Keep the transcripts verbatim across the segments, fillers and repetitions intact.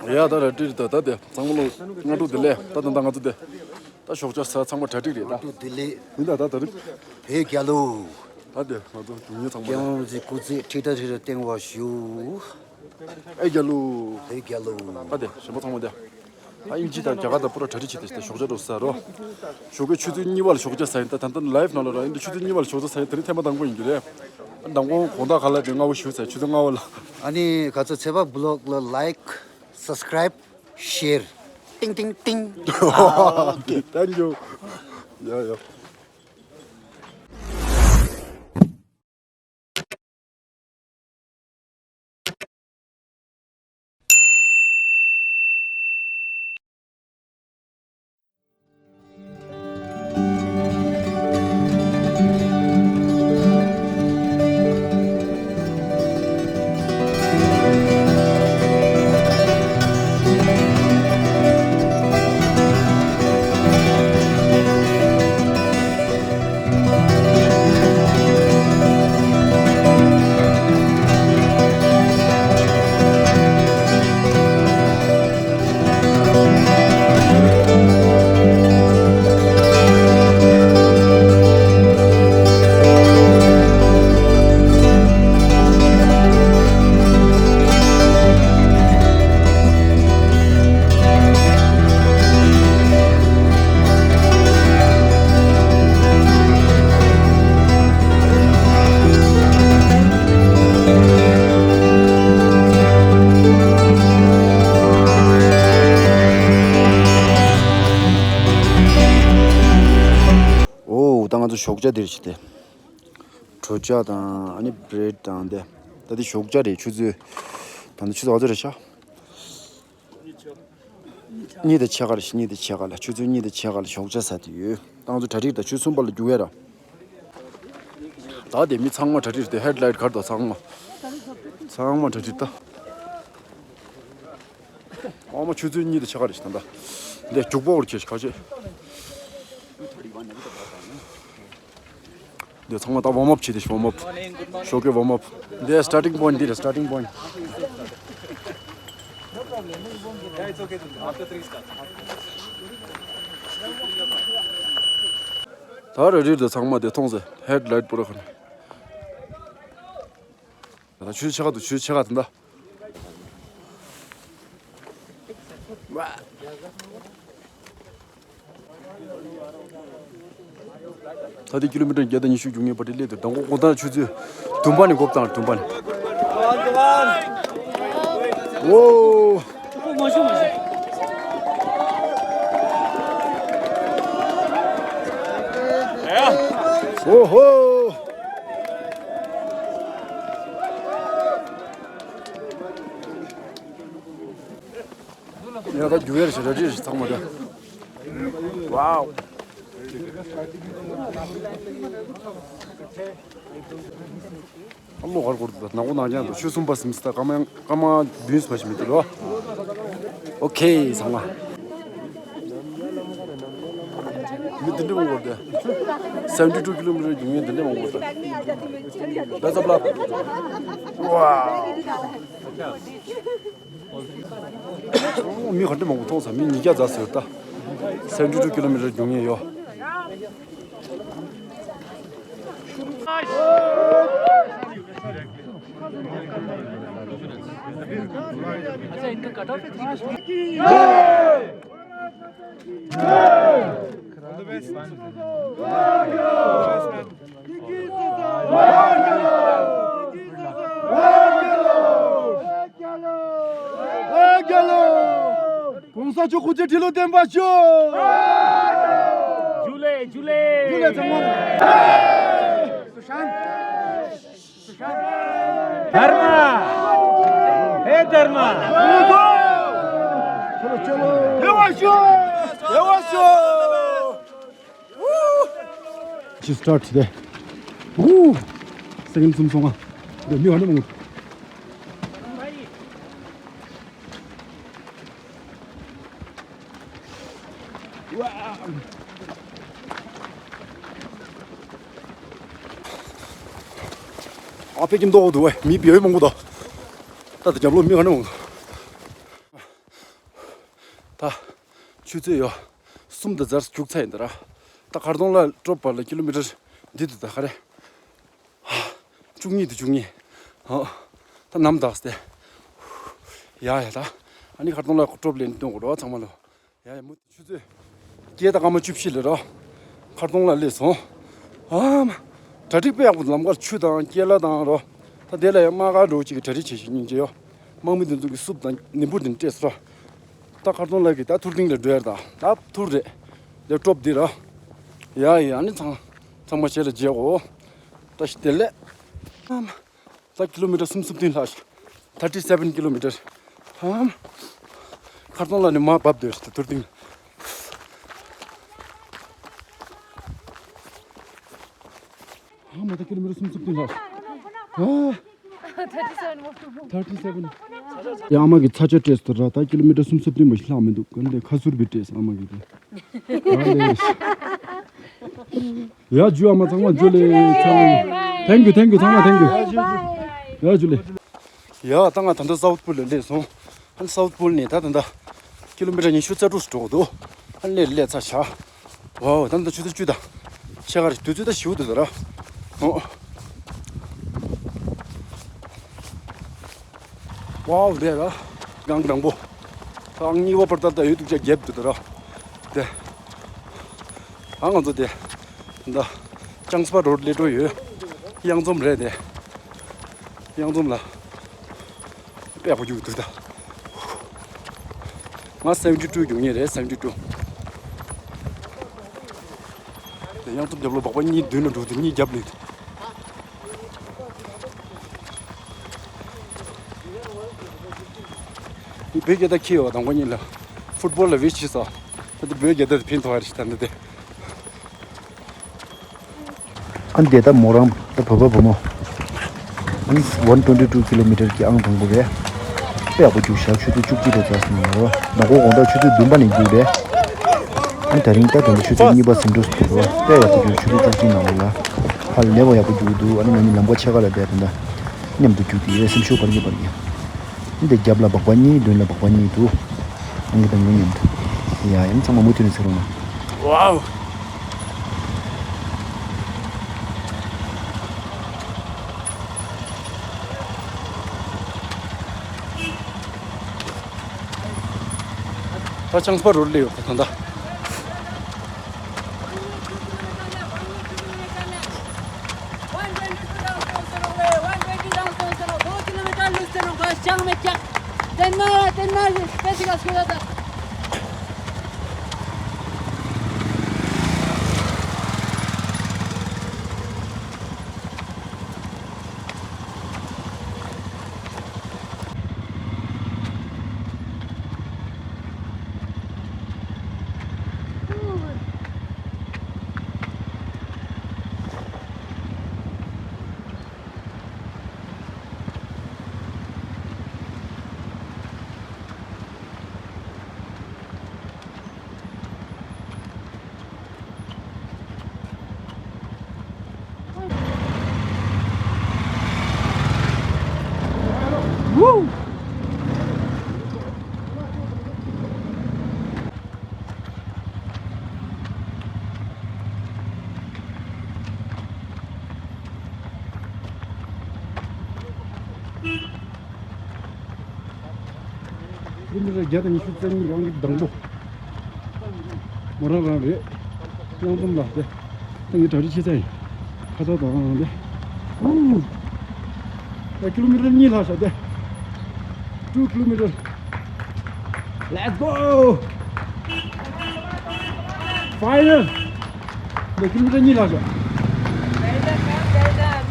ཡ་ད་ར་ཏི་རི་ད་ད་དེ་ཚང་མ་ལོ་སྔ་དྲོ་བདེ་ལེགས། ད་ད་ད་ང་ཚོ་དེ་ད་ཞོགས་ཇ་ཟ། ཚང་མ་གྲ་སྒྲིག་རེད་ད། སྔ་དྲོ་བདེ་ལེགས། མི་ད་ད་ད་རི། བོད་རྒྱལ་ལོ། ད་དེ་ང་ཚོ་རྒྱུ་ཉེ་ཚང་མ་རེད། རྒྱལ་བ་རིན་པོ་ཆེ་སྐུ་ཚེ་ཁྲི་ཁྲི་ཁྲི་ཁྲི་བརྟན་པར་ཤོག། ཨེ་རྒྱལ་ལོ། བོད་རྒྱལ་ལོ། ད་དེ་གཞན་པ་ཚང་མ་དེ། ཨ་དབྱིན་ཇི་དང་རྒྱ་གར་དང་པུ་ར་གྲ་སྒྲིག་བྱས་ཏེ་ཞོགས་ཇ་འགྲོ་ཟ་རོ། ཞོགས་ཀའི་ཆུ་ཚོད་གཉིས་པ་ལ་ཞོགས་ཇ་ཟ་ཡིན། ད་ད་ལྟ་ལའིབ་ནང་ལ་ར་ཡིན་ད། ཆུ་ཚོད་གཉིས་པ་ལ་ཞོགས་ཇ་ཟ་ཡིན། དེ་རིང་ཐེངས་མ་དང་པོ་ཡིན་རྒྱུ་རེད། མདང་དགོང་དགོང་དག་ག་ལ་དེ་སྔ་པོ་ཞིག་ཟ། ཆུ་ཚོད་ལྔ་པ་ལ། ཨ་ནི་ག་ཚོད་ཚེ་བ་བི་ལོག་ལ་ལའིག་སབ་སི་ཀ་རའིབ་ཤེར་ཏིང་ཏིང་ཏིང་། Thank you. ཡ་ཡ། ཨོ་ད་ང་ཚོ་ཞོགས་ཇ་འདིར་ཞིག་སྟེ། གྲོ་ཇ་དང་ཨ་ནི་བྷི་རེད་དང་དེ། ད་འདི་ཞོགས་ཇ་རེད། ཆུ་ཚོད་ད་འདི་ཆུ་ཚོད་ག་ཚོད་རེད་ཤག་གཉིས་དང་ཕྱེད་ཀ་རེད། གཉིས་དང་ཕྱེད་ཀ་ལ། ཆུ་ཚོད་གཉིས་དང་ཕྱེད་ཀ་ལ་ཞོགས་ཇ་ཟ་དུས་ཡོད། ད་ང་ཚོ་གྲ་སྒྲིག་ད་ཆུ་ཚོད་གསུམ་པ་ལ་རྒྱུག་ཡ་ར། ད་དེ་མི་ཚང་མ་གྲ་སྒྲིག་དེ་ཧེཌ་ལའིཊ་གར་དང་ཚང་མ། ཚང་མ་གྲ་སྒྲིག་ད། ཨ་མ་ཆུ་ཚོད་གཉིས་དང་ཕྱེད་ཀ་རེད་ད་ལྟ། འདི་རྒྱུག་པོ་རུ་ཁྱེར་ཁ་ཤས། འདི་ཚང་མ་ད་ཝོམ་ཨབ་བྱེད་དེ། ཝོམ་ཨབ། ཞོགས་ཀའི་ཝོམ་ཨབ། འདི་སི་ཊར་ཊིང་པོ་ཡིན་ཊི་འདི་རེད། སི་ཊར་ཊིང་པོ་ཡིན་ཊི། ད་རེ་རེ་ད་ཚང་མ་དེ་མཐོང་ཟེར། ཧེཌ་ལའིཊ་པུ་ར་ཁ་ནས། ད་ཆུ་ཚོད་ཕྱེད་ཀ་འདུག་ཆུ་ཚོད་ཕྱེད་ཀ་དེ་འདྲ། ད་ལྟ་ཀི་ལོ་མི་ཊར་བརྒྱ་དང་ཉི་ཤུ་རྒྱུག་མཁན་པ་དེ་སླེབས་འདུག་མདང་དགོང་དགོང་དག་ཆུ་ཚོད་བདུན་པ་ནས་འགོ་བཏང་། བདུན་པ་ནས། ཨོ། ཨོ་ཧོ། ཡ་ད་རྒྱུག་ཡ་རེད་ཤག་ར་རི་རེད་ཤག་ཚང་མ་རེད། ཝའོ། ཨ་ལོ་གར་གོར་དུ་ནག་པོ་ནག་རྐྱང་དུ་ཆུ་གསུམ་པ་སིམ་སི་ད་སྐར་མ་སྐར་མ་བདུན་ཙམ་ཞིག་མི་འདུག་རོ། ཨོ་ཁེ་ཚང་མ། མི་འདི་འདྲ་མང་པོ་འདུག seventy two kilometer རྒྱུག་མཁན་འདི་འདྲ་མང་པོ་འདུག Best of luck. ཝའོ། མི་ག་འདྲ་མང་པོ་མཐོང་ས། མི་ཉིས་བརྒྱ་ཙམ་ཟེར་ད། seventy two kilometer རྒྱུག་མཁན་ཡོད། གོང་ས་མཆོག་སྐུ་ཚེ་ཁྲི་ལོ་བརྟན་པར་ཤོག་ཇུ་ལེ། ཇུ་ལེ། ཇུ་ལེ་ཚང་མ། དྷརྨ། ཧེ་དྷརྨ། ཆོ་ལོ་ཆོ་ལོ། བདེ་བར་ཤོག་བདེ་བར་ཤོག་ཅི་སི་ཊར་ཊི་དེ། ཝུ། སེ་ཀེན་ཌི་གསུམ་སོང་ང་། འདི་མི་ག་འདྲ་མང་། ཨ་ཕའི་ཀི་མདོག་འདུག་བས། མི་བེའུ་མང་པོ་འདུག་ད་ལྟ་རྒྱབ་ལོགས་མི་ག་འདྲ་མང་པོ་འདུག་ད་ཆུ་ཚོད་ཡོད་གསུམ་དང་ཛར་རྒྱུག་ཚར་ཡིན་ད་ར། ད་མཁར་གདོང་ལ་ཊོབ་བར་ལ་ཀི་ལོ་མི་ཊར་འདི་འདུག་ད་ག་རེ། བཅུ་གཉིས་དང་བཅུ་གཉིས། ཨ། ད་ནམ་ད་སྟེ། ཡ་ཡ་ད། ཨ་ནི་མཁར་གདོང་ལ་ཊོབ་ལེན་སྟོན་དགོས་རོ་ཚང་མ་ལོ། ཡ་ཡ་མུ་ཆུ་ཚོད་བརྒྱད་དང་སྐར་མ་བཅུ་བཞི་ལ་རོ། མཁར་གདོང་ལ་སླེབས་སོང་། ཨ་མ། གྲ་སྒྲིག་དཔེ་ཡག་པོ་འདུག་ལམ་ཁར་ཆུ་དང་ཀེ་ལ་དང་རོ། ད་དེ་ལ་ཡང་དམག་སྒར་འདྲ་བོ་ཅིག་གི་གྲ་སྒྲིག་བྱེད་ཤེས་སྙིང་རྗེ་ཡོད། དམག་མི་དེ་ཚོ་གི་སུབ་དང་ནིམ་བུ་དེ་འདྲ་སྤྲད་སོང་། ད་མཁར་གདོང་ལ་གི་ད་ཐུར་ཏིང་ལ་འགྲོ་ཡར་ད། ད་ཐུར་རེད། ལས་ཊོབ་འདི་ར། ཡ་ཡ་ཨ་ནི་ཚང་ཚང་མ་བྱས་ལ་མཇལ་གོ། བཀྲ་ཤིས་བདེ་ལེགས། ཨ་མ། ད་ཀི་ལོ་མི་ཊར་སུམ་ཅུ་སོ་བདུན་ལྷག་ཤག་ཐར་ཊི་སེ་བན་ཀི་ལོ་མི་ཊར། ཨ་མ། མཁར་གདོང་ལ་ནི་མར་བབས་སྡོད་ཤག་ད་ཐུར་ཏིང་། ཨ་མ་ད་ཀི་ལོ་མི་ཊར་སུམ་ཅུ་སོ་བདུན་ལྷག་ཤག་ཨ། ཐར་ཊི་སེ་བན། ཡ་ཨ་མ་གི་ཚ་ཆ་སྤྲད་སོང་ར། ད་ཀི་ལོ་མི་ཊར་སུམ་ཅུ་སོ་བདུན་མ་ཞིག་ལྷག་མི་འདུག་ག་འདྲ་ཁ་ཟུར་བི་སྤྲད་སོང་ཨ་མ་གི་དེ། ཡ་ཇུ་ཨ་མ་ཚང་མ་ཇུ་ལེ་ཚང་མ། Thank you, thank you, ཚང་མ་thank you. ཡ་ཇུ་ལེ། ཡ་ད་ང་ད་ལྟ་སའུཐ་པུལ་ལ་སླེབས་སོང་། ཨ་ནི་སའུཐ་པུལ་ནས་ད་ད་ལྟ་ཀི་ལོ་མི་ཊར་ཉི་ཤུ་རྩ་དྲུག་འགྲོ་གི་འདུག་ཨ་ནི་སླེབས་སླེབས་ཚར་ཤག་ཝའོ་ད་ད་ཆུ་ཚོད་བཅུ་དང་ཕྱེད་ཀ་རེད། དུས་ཚོད་ད་ཞེ་པོ་འདུག་ད་ར། ཨོ། ཝའོ་དེ་ར། གངས་དང་པོ། ད་གཉིས་པ་པར་ད་ད་ཡོད་དུ་ཅག་རྒྱབ་འདུག་ད་ར། དེ། ཨ་ང་ཚོ་དེ། ད་ལྕང་སྤ་རོཌ་སླེབས་འགྲོ་ཡོད། གཡང་འཛོམས་རེད་དེ། གཡང་འཛོམས་ལ། དཔེ་ཡག་པོ་རྒྱུག་འདུག་ད། ང་སེ་བེན་ཊི་ཊུ་རྒྱུག་མཁན་རེད་སེ་བེན་ཊི་ཊུ། དེ་གཡང་འཛོམས་རྒྱབ་ལོགས་སྦག་སྦག་གཉིས་མདུན་ལ་འགྲོ་དུས་གཉིས་རྒྱབ་ལེན། འདི་བོད་སྐད་ད་ཁྱི་ཡོད་དང་པོ་གཉིས་ལ། ཕུཊ་བོལ་ལ་ཝིཤ་བྱས་སོང་། ད་འདི་བོད་སྐད་ད་ཕན་ཐོགས་ཡ་རེད་ད་འདི་དེ། ཨ་ནི་དེ་ད་མོ་རང་ད་བོད་པ་བུ་མོ། ཨ་ནི་ཝན་ཊུ་ཝེན་ཊི་ཊུ་ཀི་ལོ་མི་ཊར་གྱི་ཨང་དང་པོ་རེད། དཔེ་ཡག་པོ་རྒྱུགས་ཤག་ཆུ་ཚོད་བཅུ་གཅིག་རེ་ཚར་སོང་ཡོད་རེད་བ། ནག་པོ་དགོང་དག་ཆུ་ཚོད་བདུན་པ་ནས་རྒྱུགས་རེད། ཨ་ནི་ད་རིང་ད་དང་པོ་ཆུ་ཚོད་གཉིས་པ་ཟིན་འགྲོ་སོང་རེད་བ། དཔེ་ཡག་པོ་རྒྱུགས་ཆུ་ཚོད་བཅུ་གཅིག་ནང་ལ། ཧ་ལས་པ་ཡག་པོ་རྒྱུགས་འདུག་ཨ་ནི་ང་གཉིས་ལམ་ཁ་ཕྱེད་ཀ་ལ་བསྡད་དེ་འདྲ། མཉམ་དུ་རྒྱུགས་དེ་ཡོད་སེམས་ཤུགས་འཕར་གྱི་འཕར་གྱི། འདི་རྒྱབ་ལ་སྦག་སྦག་གཉིས་མདུན་ལ་སྦག་སྦག་གཉིས་འདུག་ཨང་ཀི་དང་ངོ་མཉམ་དུ། ཡ་ཡང་ཚང་མ་མུ་མཐུད་ནས་ཟེར་རོགས་གནང་། ཝའོ། ད་ལྕང་སྤ་རོཌ་སླེབས་ཡོད་ད་ད། ཀི་ལོ་མི་ཊར་བརྒྱ་དང་ཉི་ཤུ་རྩ་གཉིས་རང་གི་དང་པོ། མོ་རང་རང་རེད། གཡང་འཛོམས་ལགས་དེ། ད་ངས་གྲ་སྒྲིག་བྱེད་ཚར་ཡིན། ཁ་ཚ་དང་དེ། ཨུ། ད་ཀི་ལོ་མི་ཊར་གཉིས་ལྷག་ཤག་དེ། ཊུ་ཀི་ལོ་མི་ཊར། Let's go! Final! འདི་ཀི་ལོ་མི་ཊར་གཉིས་ལྷག་ཤག Well done, man. Well done.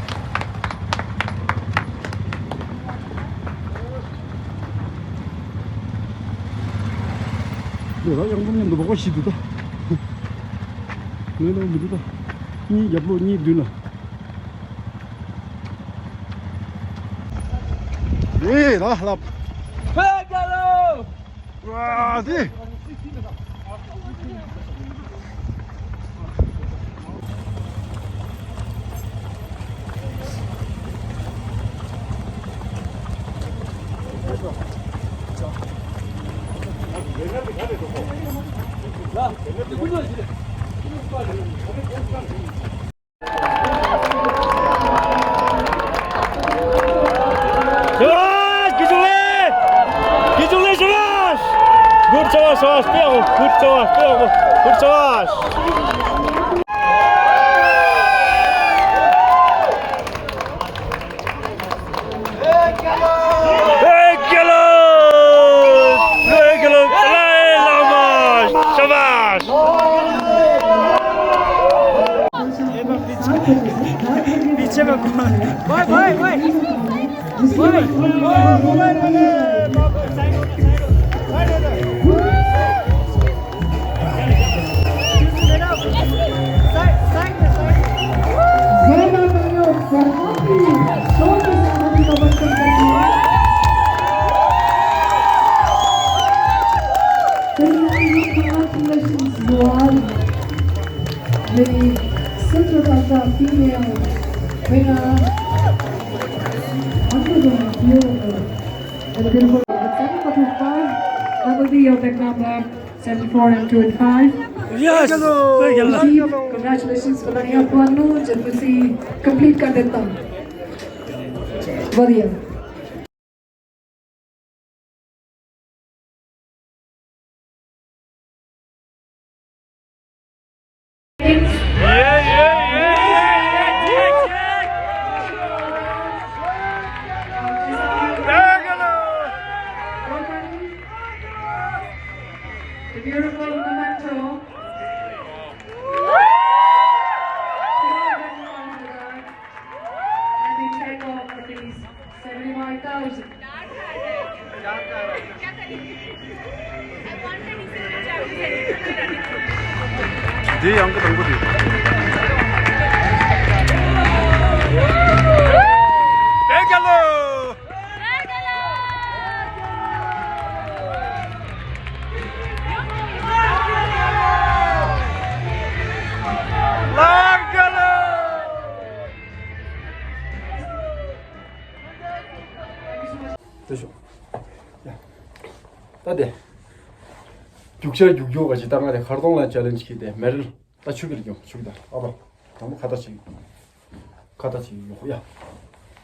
འདི་ར་གཡང་འཛོམས་མཉམ་དུ་སྦག་སྦག་ཞིག་འདུག་ད། ངའི་ལོ་མི་འདུག་ད། གཉིས་རྒྱབ་ལོགས་གཉིས་མདུན་ལ། རེད་ལ་ལབ། ཧེ་རྒྱལ་ལོ། ཝ་དེ། ཤ་བ་ཤ། དགེ་ཆུང་ལེ། དགེ་ཆུང་ལེ་ཤ་བ་ཤ། འགུར་ཆ་བ་ཤ་བ་ཤ། སྤེ་ཡག་པོ། འགུར་ཆ་བ་ཤ་བ་ཤ། འགུར་ཆ་བ་ཤ། ཨེ་རྒྱལ་ལོ། ཨེ་རྒྱལ་ལོ། ཏཱ་ལའི་བླ་མ། ཤ་བ་ཤ། Congratulations, you all. The Central Plaza female winner, wonderful, beautiful, and beautiful. Seven forty-five, that will be your bag number seventy-four and two and five. Yes! Thank you. Congratulations, Melania Puanu, Jeffrey, complete कर देता हूँ। बढ़िया। The beautiful memento. And the check of rupees seventy-five thousand. འདི་ཡང་གི་དང་པོ་དེ། བེ་ག་ལོ། ལགས་འགྲོ་ལོ། ལྟོས་ཤོག་ཡ། ད་དེ། རྒྱུག་ཤར་རྒྱུག་རྒྱུག་ག་ཅིག་ད་ང་དེ་ཁར་ཏོང་ལ་ཅེ་ལེན་ཇི་གི་དེ་མེ་རལ་ད་ཆུ་གི་ལ་རྒྱུག་ཆུ་གི་ད་ཨ་ཕ། དང་པོ་ཁ་ཏ་ཅིག་ཁ་ཏ་ཅིག་ཡོག་ཡ།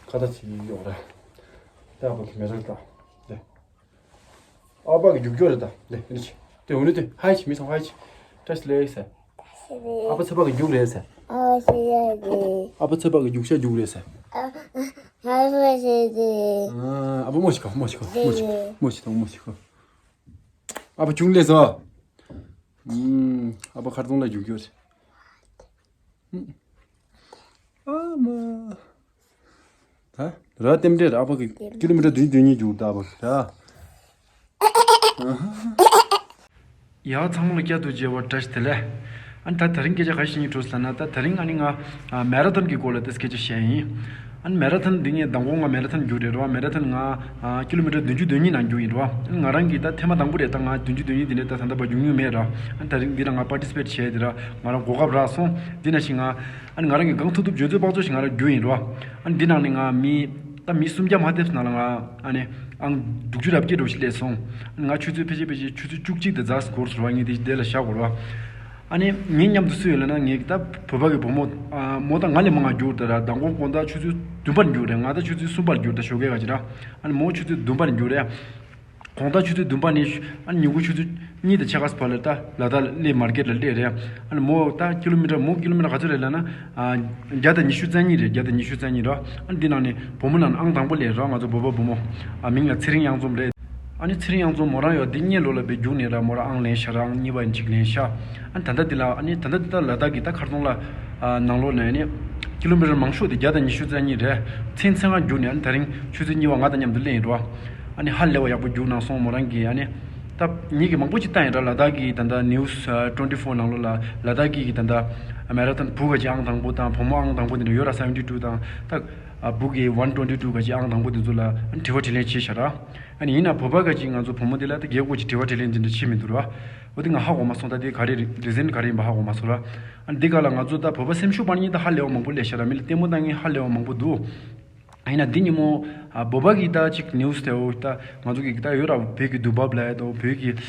ཁ་ཏ་ཅིག་ཡོག་ར། ད་ཨ་ཕ་གི་མེ་རལ་ད། དེ། ཨ་ཕ་གི་རྒྱུག་རྒྱུག་རེད་ད། དེ་ཨ་ནི་ཅི། དེ་འུ་ནི་དེ་ཧའི་ཅི་མི་སང་ཧའི་ཅི། བཀྲ་ཤིས་བདེ་ལེགས་ཟེར། ཨ་ཕ་ཚེ་དཔག་གི་རྒྱུག་རེད་ཟེར། ཨ་ཕ་ཚེ་དཔག་གི་རྒྱུག་ཤ་རྒྱུག་རེད་ཟེར། ཨ་ཕ་མོ་ཞིག་གོ་མོ་ཞིག་གོ་མོ་ཞིག་མོ་ཞིག་དང་མོ་ཞིག་གོ། ཨ་ཕ་ཁྱུང་ལས་སོ། ཨ་ཕ་ཁར་ཏོང་ལ་རྒྱུག་རྒྱུག་རེད། ཨ་མ། ད་ར་ལྟེམ་འབྲས་ར་ཨ་ཕ་གི་ཀི་ལོ་མི་ཊར་བདུན་བདུན་གཉིས་རྒྱུག་ད་ཨ་ཕ་གི་ད། ཡ་ཚང་མ་ལ་བསྐྱར་དུ་མཇལ་བར་བཀྲ་ཤིས་བདེ་ལེགས། ཨ་ནི་ད་དེ་རིང་སྐད་ཆ་ག་རེ་བཤད་སྙིང་བྲོ་ཟེར་ན་ད་དེ་རིང་ཨ་ནི་ང་མེ་ར་ཐོན་གྱི་སྐོར་ལ་ད་སྐད་ཆ་བཤད་ཡིན། ཨ་ནི་མེ་ར་ཐོན་འདི་ངས་མདང་དགོང་ང་མེ་ར་ཐོན་རྒྱུགས་རེད་རོ། མེ་ར་ཐོན་ང་ཀི་ལོ་མི་ཊར་བདུན་ཅུ་དོན་གཉིས་ནང་རྒྱུགས་ཡིན་རོ། ཨ་ནི་ང་རང་གིས་ད་ཐེངས་མ་དང་པོ་རེད། ད་ང་བདུན་ཅུ་དོན་གཉིས་འདི་ནས་ད་ད་ལྟ་བར་རྒྱུགས་མྱོང་མེད་ར། ཨ་ནི་ད་རིང་འདི་ལ་ང་པར་ཊི་སི་པེ་ཊི་བྱས་འདི་ར་ང་རང་གོ་སྐབས་རག་སོང་། འདི་ནང་བཞིན་ང་ཨ་ནི་ང་རང་གིས་གང་ཐུབ་ཐུབ་འཇོན་ཚོད་དཔག་ཚོད་ཞིག་ང་རང་རྒྱུགས་ཡིན་རོ། ཨ་ནི་འདི་ནང་ནས་ང་མི་ད་མི་སུམ་བརྒྱ་མ་ཐེབས་ནང་ལ་ང་ཨ་ནི་ཨང་དྲུག་ཅུ་རེ་བརྒྱད་འགྲོ་ཞིག་སླེབས་སོང་། ཨ་ནི་ང་ཆུ་ཚོད་ཕལ་ཆེར་ཕལ་ཆེར་ཆུ་ཚོད་བཅུ་གཅིག་དེ་ཛ་སི་འགོར་སོང་ར། ངས་དེ་དེ་ལ་བཞག་དགོས་ར། ཨ་ནི་ངའི་མཉམ་དུ་སུ་ཡོད་ལབ་ན་ངའི་ད་བོད་པ་གི་བུ་མོ་ཨ་མོ་ད་ང་ལས་མང་ང་རྒྱུགས་ད་ར། མདང་དགོང་དགོང་དག་ཆུ་ཚོད་བདུན་པར་རྒྱུགས་རེད། ང་ད་ཆུ་ཚོད་གསུམ་པར་རྒྱུགས་ད་ཞོགས་ཀས་ག་ཅི་ར། ཨ་ནི་མོ་ཆུ་ཚོད་བདུན་པར་རྒྱུགས་རེད། དགོང་དག་ཆུ་ཚོད་བདུན་པ་ནས་ཨ་ནི་ཉིན་གུང་ཆུ་ཚོད་གཉིས་དང་ཕྱེད་ཀ་བར་ལ་ད་ལ་དྭགས་སླེབས། མར་ཀེཊ་ལ་སླེབས་རེད། ཨ་ནི་མོ་ད་ཀི་ལོ་མི་ཊར་མོ་ཀི་ལོ་མི་ཊར་ག་ཚོད་རེད་ལབ་ན་ཨ་བརྒྱ་དང་ཉི་ཤུ་རྩ་གཉིས་རེད། བརྒྱ་དང་ཉི་ཤུ་རྩ་གཉིས་རེད། ཨ་ནི་འདི་ནང་ནས་བུ་མོ་ནང་ཨང་དང་པོ་སླེབས་རོགས། ང་ཚོ་བོད་པ་བུ་མོ་ཨ་མིང་ལ་ཚེ་རིང་གཡང་འཛོམས་རེད། ཨ་ནི་ཚེ་རིང་གཡང་འཛོམས་མོ་རང་ཡོད་འདི་སྔོན་ལོ་ལ་བས་རྒྱུགས་ནས་ར་མོ་རང་ཨང་ལེན་ཤག་ར། ཨང་གཉིས་པ་ཡིན་གཅིག་ལེན་ཤག་ཨ་ནི་ད་ལྟ་འདི་ལ་ཨ་ནི་ད་ལྟ་འདི་ད་ལ་དྭགས་ཀྱི་ད་མཁར་རྫོང་ལ་ཨ་ནང་ལོགས་ནས་ཨ་ནི་ཀི་ལོ་མི་ཊར་མང་ཤོས་དེ་བརྒྱ་དང་ཉི་ཤུ་རྩ་གཉིས་རེད། མཚན་མཚན་གང་རྒྱུགས་ནས་ཨ་ནི་ད་རིང་ཆུ་ཚོད་གཉིས་པ་ང་དང་མཉམ་དུ་སླེབས་ཡིན་རོགས། ཨ་ནི་ཧ་ལས་པ་ཡག་པོ་རྒྱུགས་གནང་སོང་མོ་རང་གིས། ཨ་ནི་ད་ངེད་ཀྱིས་མང་པོ་ཅིག་བལྟས་ཡིན་ར། ལ་དྭགས་ཀྱི་ད་ལྟ་ནིའུ་སི་ཨ་ཊུ་ཝེན་ཊི་ཕོར་ནང་ལོགས་ལ་ལ་དྭགས་ཀྱི་ད་ལྟ་མེ་ར་ཐོན་བུ་ག་ཅིག་ཨང་དང་པོ་དང་བུ་མོ་ཨང་དང་པོ་དེ་འདྲ་ཡོད་ར། སེ་ཝེན་ཊི་ཊུ་དང་ད་ཨ་བུ་གི་ཝན་ཊུ་ཝེན་ཊི་ཊུ་ག་ཅིག་ཨང་དང་པོ་དེ་ཚོ་ལ་ཨ་ནི་དྲི་བ་དྲིས་ལན་བྱས་ཤག་ར། ཨ་ནི་ཡིན་ན་བོད་པ་ག་ཅིག་ང་ཚོ་བུ་མོ་དེ་ལ་ད་རྒྱལ་སྒོ་ཅིག་དྲི་བ་དྲིས་ལན་དེ་འདྲ་བྱེད་མི་འདུག་ར། འོ་དེ་ང་ཧ་གོ་མ་སོང་། ད་དེ་ག་རེ་རི་ཛན་ག་རེ་ཡིན་པ་ཧ་གོ་མ་སོང་ར། ཨ་ནི་འདི་ག་ལ་ང་ཚོ་ད་བོད་པ་སེམས་ཤུགས་སྤར་མཁན་ད་ཧ་ལས་པ་མང་པོ་སླེབས་ཤག་ར། མི་ལ་ལྟད་མོ་ལྟ་མཁན་ཧ་ལས་པ་མང་པོ་འདུག་ཡིན་ན་འདི་ཉིན་མོ་ཨ་བོད་པ་གི་ད་ཅིག་ནིའུ་སི་དེ་འོ་ད་ང་ཚོ་གི་ད་ཡོད་ར། བོད་ཀྱི་དུས་བབ་ལ་ཡ་དང་བོད་ཀྱི་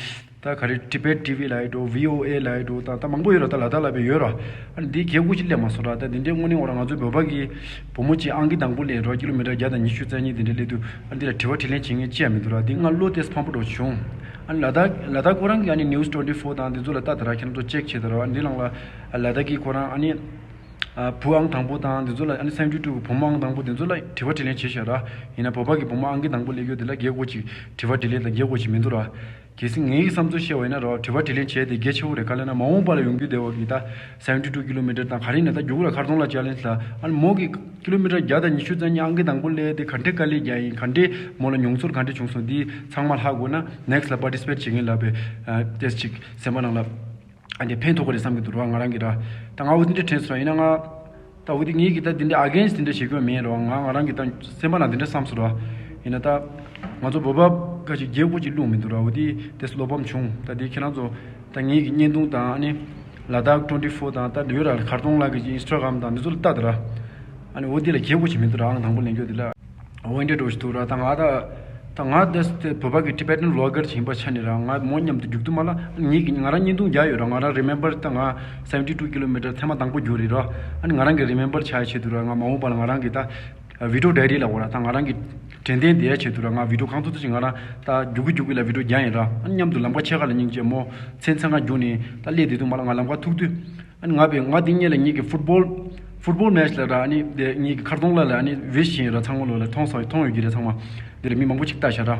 ད་ག་རེ་Tibet T V ལབ་ཡི་འགྲོ། V O A ལབ་ཡི་འགྲོ། ད་ད་མང་པོ་ཡོད་ར། ད་ལ་དྭགས་ལ་བས་ཡོད་ར། ཨ་ནི་འདི་རྒྱལ་སྒོ་ཅིག་སླེབས་མ་སོང་ར། ད་འདི་འདྲའི་དངོས་གནས་འོ་ར། ང་ཚོའི་བོད་པ་གི་བུ་མོ་ཅིག་ཨང་ཀི་དང་པོ་སླེབས་ར། ཀི་ལོ་མི་ཊར་བརྒྱ་དང་ཉི་ཤུ་རྩ་གཉིས་འདི་འདྲ་སླེབས་དུས། ཨ་ནི་འདི་ལ་དྲི་བ་དྲིས་ལན་བྱེད་མཁན་ཅི་ཡང་མི་འདུག་ར། འདི་ང་བློ་ཏོག་ཙམ་ཕམ་པོ་འདྲ་བྱུང་། ཨ་ནི་ལ་དྭགས་ལ་དྭགས་ཁོ་རང་གི་ཨ་ནི་News twenty four དང་འདི་ཚོ་ལ་ལྟ་དེ་ར། ཁྱེད་རང་ཚོ་ཅེག་བྱེད་དེ་ར། ཨ་ནི་འདི་ནང་ལ་ལ་དྭགས་ཀྱི་ཁོ་རང་ཨ་ནི་ཨ་བུ་ཨང་དང་པོ་དང་འདི་ཚོ་ལ། ཨ་ནི་seventy two གི་བུ་མོ་ཨང་དང་པོ་འདི་ཚོ་ལ་དྲི་བ་དྲིས་ལན་བྱས་ཤག་ར། ཡིན་ན་བོད་པ་གི་བུ་མོ་ཨང་ཀི་དང་པོ་སླེབས་ཡོད་དེ་ལ་རྒྱལ་སྒོ་ཅིག་དྲི་བ་དྲིས་ལན་དང་རྒྱལ་སྒོ་ཅིག་མི་འདུག་ར། གལ་སྲིད་ངའི་བསམ་ཚུལ་བཤད་པ་ཡིན་ན་ར། དྲི་བ་དྲིས་ལན་བྱས་དེ་གལ་ཆེ་བོ་རེད། ག་ལབ་ན་མ་འོངས་པ་ལ་ཡོང་རྒྱུ་དེ་བ་གི་ད་seventy two ཀི་ལོ་མི་ཊར་དང་ག་རེ་ཡིན་ན། ད་རྒྱུག་ར་མཁར་རྫོང་ལ་ཅལ་ལེན་ལ། ཨ་ནི་མོ་གི་ཀི་ལོ་མི་ཊར་བརྒྱ་དང་ཉི་ཤུ་རྩ་གཉིས་ཨང་ཀི་དང་པོ་སླེབས་དེ་ག་འདྲའི་དཀའ་ལས་རྒྱག་ཡིན། ག་འདྲའི་མོ་ལ་མྱོང་ཚོར་ག་འདྲ་བྱུང་སོང་། འདི་ཚང་མ་ཧ་གོ་ན་next ལ་participate བྱེད་མཁན་ལ་བས་ཏེས་ཅིག་སེམས་པ་ནང་ལ་ཨ་འདི་ཕན་ཐོགས་ཀྱི་རེད་བསམ་གྱི་འདུག་ར། ང་རང་གི་ར། ད་ང་འོ་དེ་འདྲ་དྲན་སོང་ར། ཡིན་ན་ང་ད་འོ་དེ་ངེད་ཀྱི་ད་དེ་འདྲ་against དེ་འདྲ་བྱེད་དགོས་མེད་ར། ང་ང་རང་གི་ད་སེམས་པ་ནང་དེ་འདྲ་བསམ་སོང་ར། ཡིན་ན་ད་ང་ཚོ་བོད་པ་ཁ་ཅིག་རྒྱལ་སྒོ་ཅིག་བླུགས་མི་འདུག་ར། འོ་དེ་དེ་བློ་ཕམ་བྱུང་། ད་དེ་ཁྱེད་རང་ཚོ་ད་ངེད་ཀྱི་བརྙན་ཐུང་དང་། ཨ་ནི་ལ་དྭགས་twenty four དང་། ད་ཡོད་ར། མཁར་རྫོང་ལགས་ཀྱི་Instagram དང་འདི་ཚོ་ལ་ལྟ་དེ་ར། ཨ་ནི་འོ་དེ་ལ་རྒྱལ་སྒོ་ཅིག་མི་འདུག་ར། ཨང་དང་པོ་ལེན་རྒྱུ་དེ་ལ། འོ་འདྲ་འགྲོ་ཞིག་འདུག་ར། ད་ང་ད་ད་ང་དེ་དེ་བོད་པ་གི་Tibetan vlogger ཅིག་ཡིན་པ་ཆ་ནས་ར། ང་མོ་མཉམ་དུ་རྒྱུག་དུས་མ་ལ་ངེད་ཀྱི་ང་རང་བརྙན་ཐུང་རྒྱག་ཡོད་ར། ང་རང་remember ད་ང་seventy two ཀི་ལོ་མི་ཊར་ཐེངས་མ་དང་པོ་རྒྱུག་རེད་ར། ཨ་ནི་ང་རང་གི་remember ཆགས་ཡ་ཆེད་དུ་ར། ང་མ་འོངས་པ་ལ་ང་རང་གི་ད་video diary ལབ་དགོས་ར། ད་ང་རང་གི་དྲན་རྟེན་དེ་ཡ་ཆེད་དུ་ར། ང་video གང་ཐུབ་ཐུབ་ཅིག་ང་རང་ད་རྒྱུག་གི་རྒྱུག་གི་ལ་video རྒྱག་ཡིན་ར། ཨ་ནི་མཉམ་དུ་ལམ་ཁ་ཕྱེད་ཀ་ལ་སྙིང་རྗེ་མོ་མཚན་མཚན་གང་རྒྱུག་ནས་ད་སླེབས་དེ་དུས་མ་ལ་ང་ལམ་ཁ་ཐུག་དུས། ཨ་ནི་ང་བས་ང་དེ་སྔོན་ལ་ངེད་ཀྱི་football football match ལ་ར། ཨ་ནི་དེ་ངེད་ཀྱི་མཁར་རྫོང་ལ་ལ་ཨ་ནི་wish བྱས་ཡིན་ར། ཚང་མ་ལོ་ལ་མཐོང་སོང་། མཐོང་ཡོད་ཀྱི་རེད་ཚང་མ། འདི་ལ་མི་མང་པོ་ཅིག་ལྟ་ཤག་ར།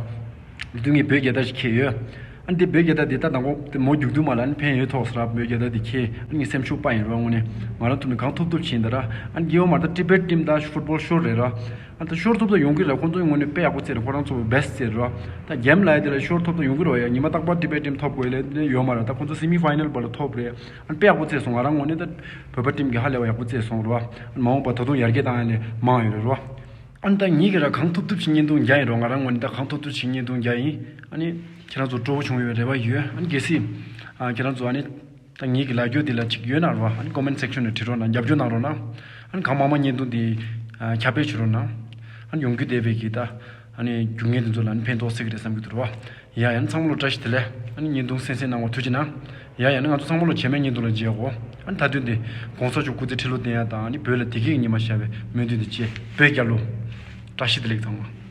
འདི་དུས་ངས་བོད་རྒྱལ་དར་ཞིག་འཁྱེར་ཡོད། ཨ་ནི་དེ་བོད་རྒྱལ་དར་དེ་ད་དང་པོ་དེ་མོ་རྒྱུག་དུས་མ་ལ་ཨ་ནི་ཕན་ཡོད་ཐོགས་སོང་ར། བོད་རྒྱལ་དར་དེ་འཁྱེར། ཨ་ནི་ངས་སེམས་ཤུགས་སྤར་ཡིན་ར། དངོས་གནས་ང་རང་ཐུབ་ནས་གང་ཐུབ་ཐུབ་བྱས་ཡིན་ད་ར། ཨ་ནི་རྒྱལ་བ་མ་ད་Tibet team ད་football ཤོར་རེད་ར། ཨ་ད་ཤོར་ཐུབ་ད་ཡོང་གི་རེད། ཁོང་ཚོ་དངོས་གནས་དཔེ་ཡག་པོ་རྩེད་རེད། ཁོ་རང་ཚོ་best རྩེད་རེད་ར། ད་game ལ་ཡ་དེ་ལ་ཤོར་ཐུབ་ད་ཡོང་གི་རེད་བ་ཡ། ཉི་མ་རྟག་པར་Tibet team ཐོབ་དགོས་ལས་ཡོད་མ་རེད། ད་ཁོང་ཚོ་semi final བར་ལ་ཐོབ་རེད། ཨ་དཔེ་ཡག་པོ་རྩེས་སོང་། ང་རང་ངོས་ནས་ད་བོད་པ་ཊིམ་གྱིས་ཧ་ལས་པ་ཡག་པོ་རྩེས་སོང་རེད་བ། མ་འོངས་པ་ད་དུང་ཡར་རྒྱས་བཏང་ཡ་ལས་མང་ཡོད་རེད་རེད་བ། ཨ་ནི་ད་ངེད་ཀྱིས་ར་གང་ཐུབ་ཐུབ་ཅིག་བརྙན་ཐུང་རྒྱག་ཡིན་རེད་བ། ང་རང་ངོས་ནས་ད་གང་ཐུབ་ཐུབ་ཅིག་བརྙན་ཐུང་རྒྱག་ཡིན། ཨ་ནི་ཁྱེད་རང་ཚོ་སྤྲོ་བོ་བྱུང་ཡོད་རེ་བ་ཡོད། ཨ་ནི་གལ་སྲིད་ཨ་ཁྱེད་རང་ཚོ་ཨ་ནི་ད་ངེད་ཀྱི་ལབ་རྒྱུ་དེ་ལ་ཅིག་ཡོད་ན་རེད་བ། ཨ་ནི་comment section ནས་བྲིས་རོགས་གནང་། རྒྱབ་སྐྱོར་གནང་རོགས་གནང་། ཨ་ནི་གང་མང་མང་བརྙན་ཐུང་དེ་ཨ་ཁྱབ་སྤེལ་བྱེད་རོགས་གནང་། ཨ་ནི་ཡོང་རྒྱུ་བསྡད་པའི་གི་ད་ཨ་ནི་རྒྱུ་ངན་དེ་ཚོ་ལ་ཨ་ནི་ཕན་ཐོགས་སྲིད་ཀྱི་རེད་བསམ་གྱི་འདུག་རེད་བ། ཡ་ཡ། ཨ་ནི་ཚང་མ་ལ་བཀྲ་ཤིས་བདེ་ལེགས། ཨ་ནི་བརྙན་ཐུང་གསན་གཟིགས་གནང་བ་ཐུགས་རྗེ་གནང་། ཡ་ཡ། ཨ་ནི་ང་ཚོ་ཚང་མ་ལ་རྗེས་མའི་བརྙན་ཐུང་ལ་མཇལ་གོ། ཨ་ནི་ད་དུང་དེ་གོང་ས་མཆོག་སྐུ་ཚེ་ཁྲི་ལོ་བརྟན་ཡ་དང་། ཨ་ནི་བོད་ལ་བདེ་སྐྱིད་ཀྱི་ཉི་མ་ཤར་བའི་སྨོན་འདུན་དེ་བཅས། བོད་རྒྱལ་ལོ། བཀྲ་ཤིས་བདེ་ལེགས་ཚང་མ།